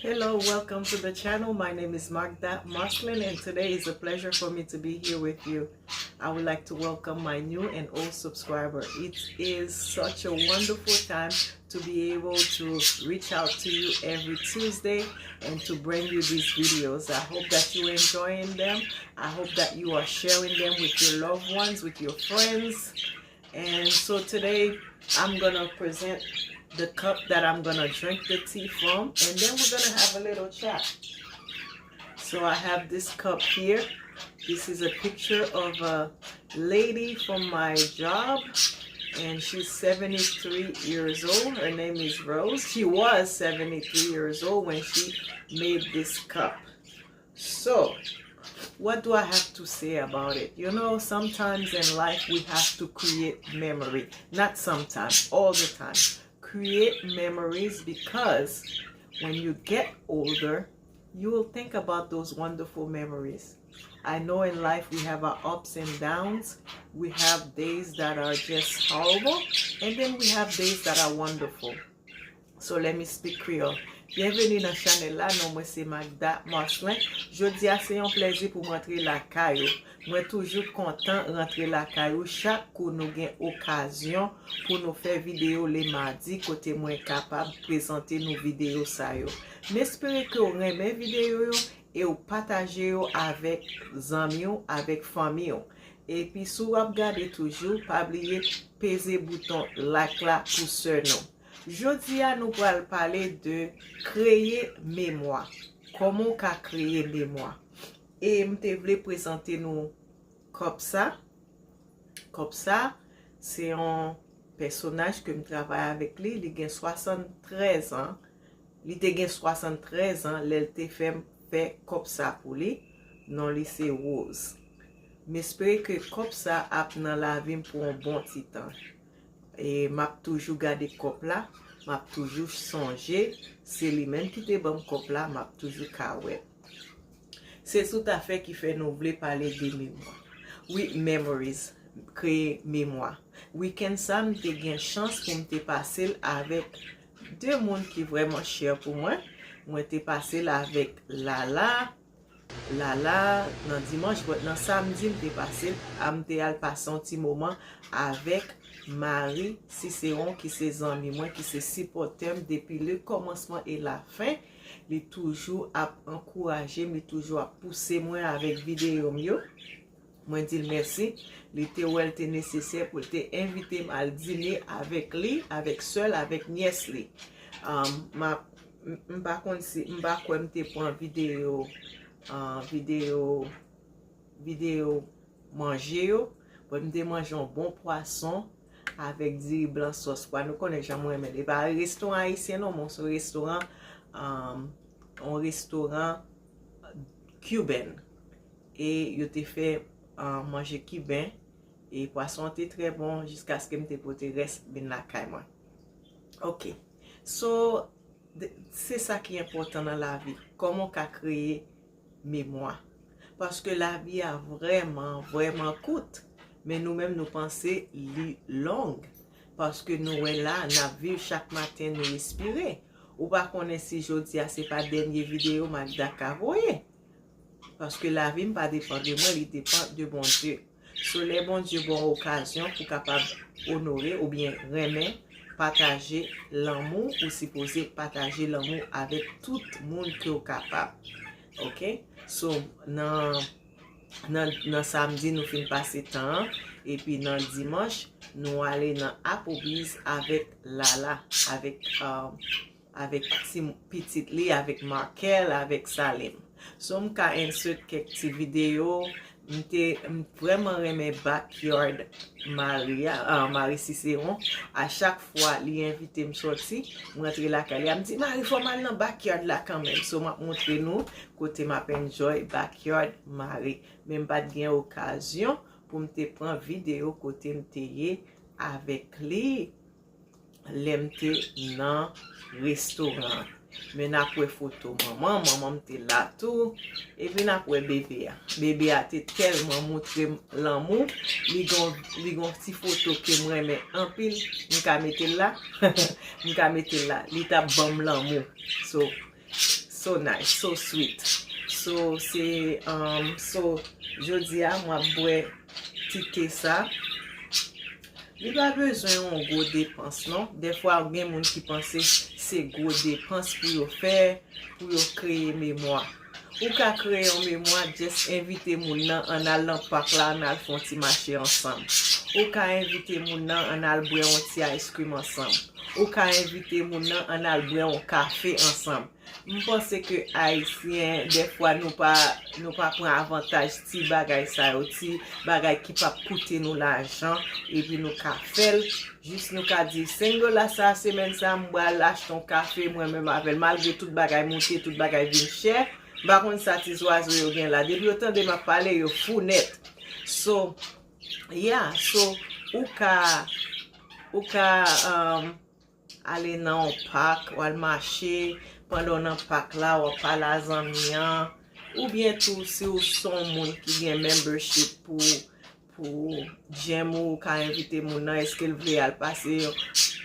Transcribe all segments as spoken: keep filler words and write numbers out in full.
Hello, welcome to the channel. My name is Magda Marcelin, and today is a pleasure for me to be here with you. I would like to welcome my new and old subscriber. It is such a wonderful time to be able to reach out to you every Tuesday and to bring you these videos. I hope that you're enjoying them. I hope that you are sharing them with your loved ones, with your friends. And so today I'm gonna present the cup that I'm gonna drink the tea from, and then we're gonna have a little chat. So I have this cup here. This is a picture of a lady from my job, and she's seventy-three years old. Her name is Rose. She was seventy-three years old when she made this cup. So, what do I have to say about it? You know, sometimes in life we have to create memory. Not sometimes, all the time. Create memories, because when you get older, you will think about those wonderful memories. I know in life we have our ups and downs. We have days that are just horrible, and then we have days that are wonderful. So let me speak Creole. Byenveni nan chanèl la, non mwen se Magda Marcelin. Jodi a se yon plèzi pou m antre lakay ou. Mwen toujou kontan rantre lakay ou chak kou nou gen okazyon pou nou fè videyo le madi kote mwen kapab prezante nou videyo sa yo. M espere ke w renmen videyo yo e w pataje yo avèk zanmi w, avèk fanmi w. Epi si w ap gade toujou, pa bliye peze bouton like la pou sè nou. Jodi a nou pral pale de kreye memwa. Kòman w ka kreye memwa? E m te vle prezante nou kòp sa. Kòp sa, se yon pèsonaj ke m travay avèk li. Li gen swasanntrèz an. Li te gen swasanntrèz an lè l te fè m fè kòp sa pou li. Non li se Rose. M espere ke kòp sa ap nan lavi m pou yon bon ti tan. E m ap toujou gade kòp la, m ap toujou sonje, se li menm ki te ban m kòp la, m ap toujou ka wè l. Se tout afè ki fè nou vle pale de memwa. Wi, memories, kreye memwa. Wikenn sa, m te gen chans pou m te pase l avèk de moun ki vrèman chè pou mwen. Mwen te pase l avèk Lala, Lala nan dimanch, but nan samdi m te pase l, a m te al pase yon ti moman avèk Marie Cicéron ki se zanmi mwen, ki se sipòtè m depi le kòmansman e la fen. Li toujou ap ankouraje m, li toujou ap pouse mwen avèk videyo m yo. Mwen di l mèsi. Li te wè l te nesesè pou l te envite m al dine avèk li, avèk sè l, avèk nyès li. Um, m ap, m, m pa konn si, m pa kwè m te pran videyo, uh, videyo, videyo manje yo. But m te manje yon bon pwason avèk diri blan sòs pwa. Nou konnen jan mwen renmen l. E pa restoran ayisyen non, men se yon restoran, um, yon restoran Cuban. E yo te fè, ah, manje kiben. E pwason an te trè bon jiskaske m te pote rès vin lakay mwen. Ok. So, de- se sa ki enpòtan nan lavi. Kòman w ka kreye memwa? Paske lavi a vrèman, vrèman kout. Men nou menm nou panse li long. Paske nou wè la, n ap viv chak maten, nou respire. Ou pa konnen si jodi a se pa dènye videyo Magda ka voye. Paske lavi m pa depann de mwen, li depann de Bondye. So, lè Bondye ba w okazyon pou kapab onore oubyen renmen, pataje lanmou, ou sipoze pataje lanmou avèk tout moun ke w kapab. Ok? So, nan, nan, nan samdi, nou fin pase tan an, epi nan dimanch, nou ale nan Applebee's avèk Lala, avèk, um, avèk ti pitit li, avèk Markel, avèk Salim. So, m ka insert kèk ti videyo. M te, m vrèman renmen backyard Marie a, ah, Marie Cicéron. A chak fwa li envite m sòti, m rantre lakay li a, m di, "Marie, fò m al nan backyard la kanmenm." So, m ap montre nou kote m ap enjoy backyard Marie. Men m pa t gen okazyon pou m te pran videyo kote m te ye avèk li lè m te nan restoran an. Men n ap wè foto manman, manman m te la tou. Epi n ap wè bebe a. Bebe a te tèlman montre m lanmou. Li gon, li gon ti foto ke m renmen anpil. M ka mete l la. M ka mete l la. Li t ap ban m lanmou. So, So nice, so sweet. So, se, um, so, jodi a, m ap bwè ti te sa. Li pa bezwen yon gwo depans, non. Dèfwa, gen moun ki panse se gwo depans pou yo fè, pou yo kreye memwa. Ou ka kreye yon memwa, just envite moun nan, ann al nan pak la, ann al fè yon ti mache ansanm. Ou ka envite moun nan, ann al bwè yon ti ice cream ansanm. Ou ka envite moun nan, ann al bwè yon kafe ansanm. M panse ke Ayisyen, dèfwa, nou pa, nou pa pran avantaj ti bagay sa yo, ti bagay ki p ap koute nou lajan, epi nou ka fè l, jis nou ka di, senk dola sa, semèn sa, m pral achte yon kafe, mwen menm avè l, malgre tout bagay moute, tout bagay vin chè, m pa konn sa ti zwazo yo gen la. Depi yo tande m ap pale, yo fou nèt. So, yeah, so, ou ka, ou ka, um, ale nan yon pak, w al mache, pandan w nan pak la, w ap pale a zanmi an, oubyen tou, si w se yon moun ki gen membership pou, pou gym ou, ou ka envite moun nan, èske l vle al pase yon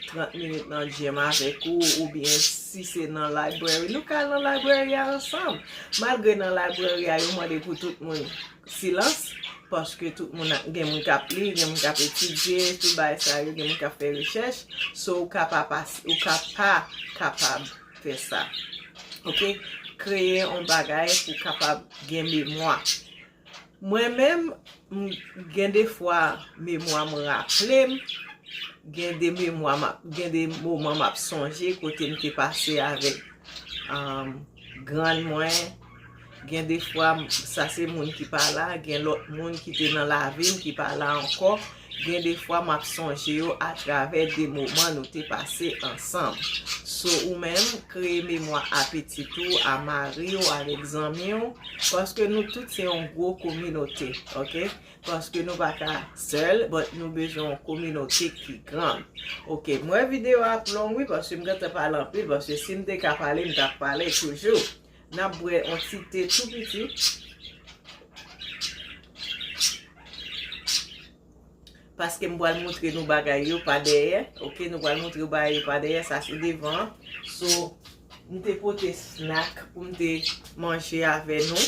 trant minit nan gym avèk ou, oubyen si se nan library, nou ka al nan library a ansanm. Malgre nan library a, yo mande pou tout moun silans, paske tout moun, gen moun k ap li, gen moun k ap etidye, tout bagay sa yo, gen moun k ap fè rechèch, so ou ka pa pas-, ou ka pa kapab fè sa. Oke? Kreye yon bagay pou kapab gen memwa. Mwen menm, m, gen de fwa memwa m raple m, gen de memwa m ap, gen de moman m ap sonje kote m te pase avèk, um, grann mwen. Gen de fwa, m, sa se moun ki pa la, gen lòt moun ki te nan lavi m ki pa la ankò. Gen de fwa, m ap sonje yo atravè de moman nou te pase ansanm. So, ou menm, kreye memwa a pitit ou, a mari w, avèk zanmi w, paske nou tout se yon gwo kominote, oke? Paske nou pa ka sèl, but nou bezwen yon kominote ki gran. Oke, m wè videyo a ap long, wi, paske m gentan pale anpil, paske si m te ka pale, m t ap pale toujou. N ap bwè yon ti te tou piti. Paske m pral montre nou bagay yo pa dèyè. Oke, nou pral montre nou bagay yo pa dèyè. Sa se devan. So, m te pote snack pou m te manje avè nou.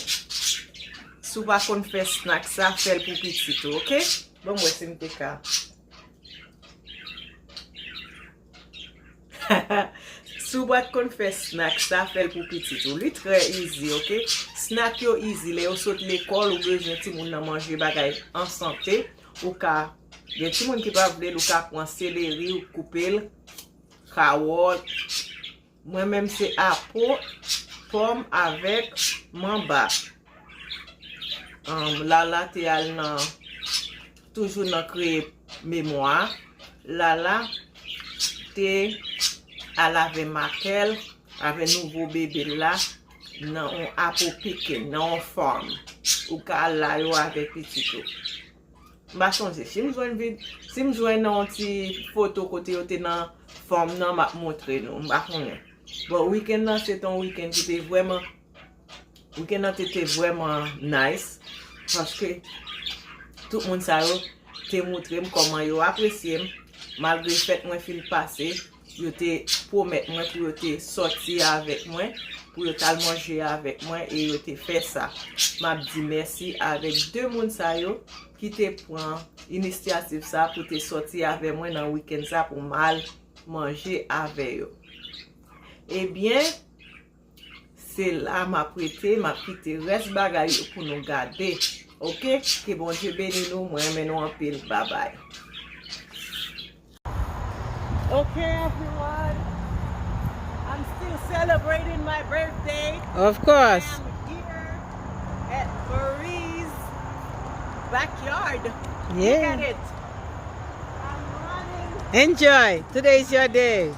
Si w pa konn fè snack sa, fè l pou pitit ou, oke? Ban m wè si m te ka. Si w pa t konn fè snack sa, fè l pou pitit ou. Li trè easy, oke? Snack yo easy. Lè yo sot lekòl, ou bezwen timoun nan manje bagay an sante. Ou ka, gen timoun ki pa vle l, ou ka pran seleri, ou koupe l, kawòt. Mwen menm se apo, pòm avèk manba. Um, Lala te al nan, toujou nan kreye memwa. Lala te al avè makèl, avè nouvo bebe l la, nan yon apo picking, nan yon farm. Ou ka al la yo avèk pitit ou. M pa sonje. Si m jwenn vid-, si m jwenn yon ti foto kote yo te nan farm nan, m ap montre nou. M pa konnen. Bon, wikenn nan, se te yon wikenn ki te vrèman, wikenn nan te, te vrèman nice. Paske tout moun sa yo te montre m kòman yo apresye m. Malgre fèt mwen fin pase, yo te pwomèt mwen pou yo te sòti avèk mwen, pou yo t al manje avèk mwen, e yo te fè sa. M ap di mèsi avèk de moun sa yo ki te pran inisyativ sa pou te sòti avè mwen nan wikenn sa pou m al manje avè yo. Ebyen, se la m ap rete, m ap kite rès bagay yo pou nou gade. Oke? Ke Bondye beni nou, mwen renmen nou anpil. Babay. Okay, everyone. I'm still celebrating my birthday. Of course. I am here at Marie's backyard. Yeah. Look at it. I'm running. Enjoy. Today is your day.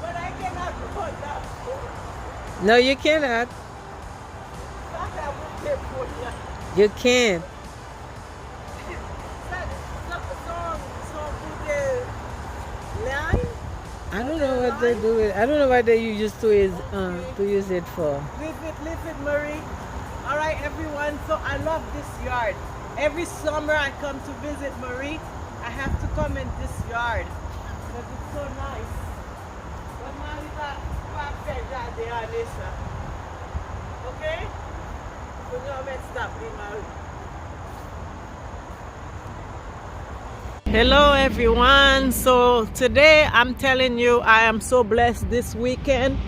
But I cannot run that far. No, you cannot. You can't. I don't know what they do it. I don't know what they u-, used to is, uh, to use it for. Leave it, leave it, Marie. All right, everyone. So I love this yard. Every summer I come to visit Marie, I have to come in this yard. 'Cause it's so nice. But Marie pa, pa fè jaden ane sa. Hello everyone. So today I'm telling you I am so blessed this weekend.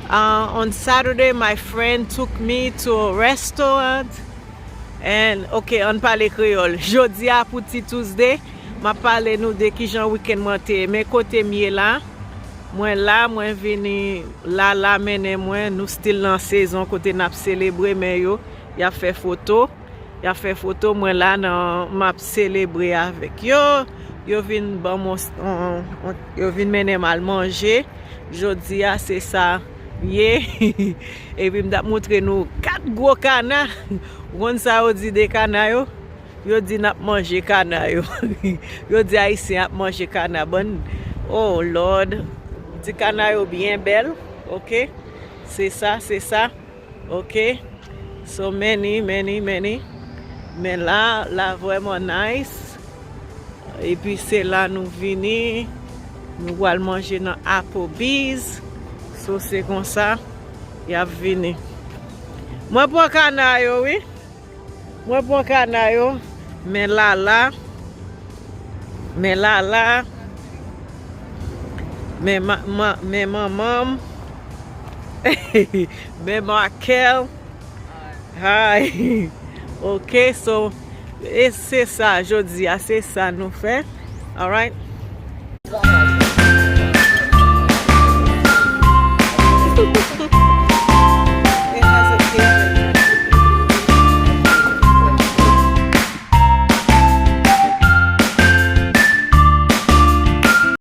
Uh, on Saturday my friend took me to a restaurant and okay, ann pale kreyòl. Jodi a pou ti Tuesday, m ap pale nou de kijan weekend mwen te ye. Men kote m ye la, mwen la, mwen vini la la mennen mwen, nou still nan sezon kote n ap selebre, men yo, y ap fè foto. Y ap fè foto mwen la nan m ap selebre avèk yo. Yo vin ban m on, on, on, yo vin mennen m al manje. Jodi a se sa ye. Epi m t ap montre nou kat gwo kana. Ou konn sa yo di de kana yo? Yo di n ap manje kana yo. Yo di Ayisyen ap manje kana. Bann, oh Lord. Ti kana yo byen bèl. Ok. Se sa, se sa. Ok. So many, many, many. Men la, la vrèman nice. Epi se la nou vini. Nou pral manje nan Applebee's. So se konsa y ap vini. Mwen pran kana yo, wi. Mwen pran kana yo. Men Lala. Men Lala. Men ma, ma, men manman m. Men Markel. Hi. Ok, so, e se sa jodi a, se sa nou fè. Alright.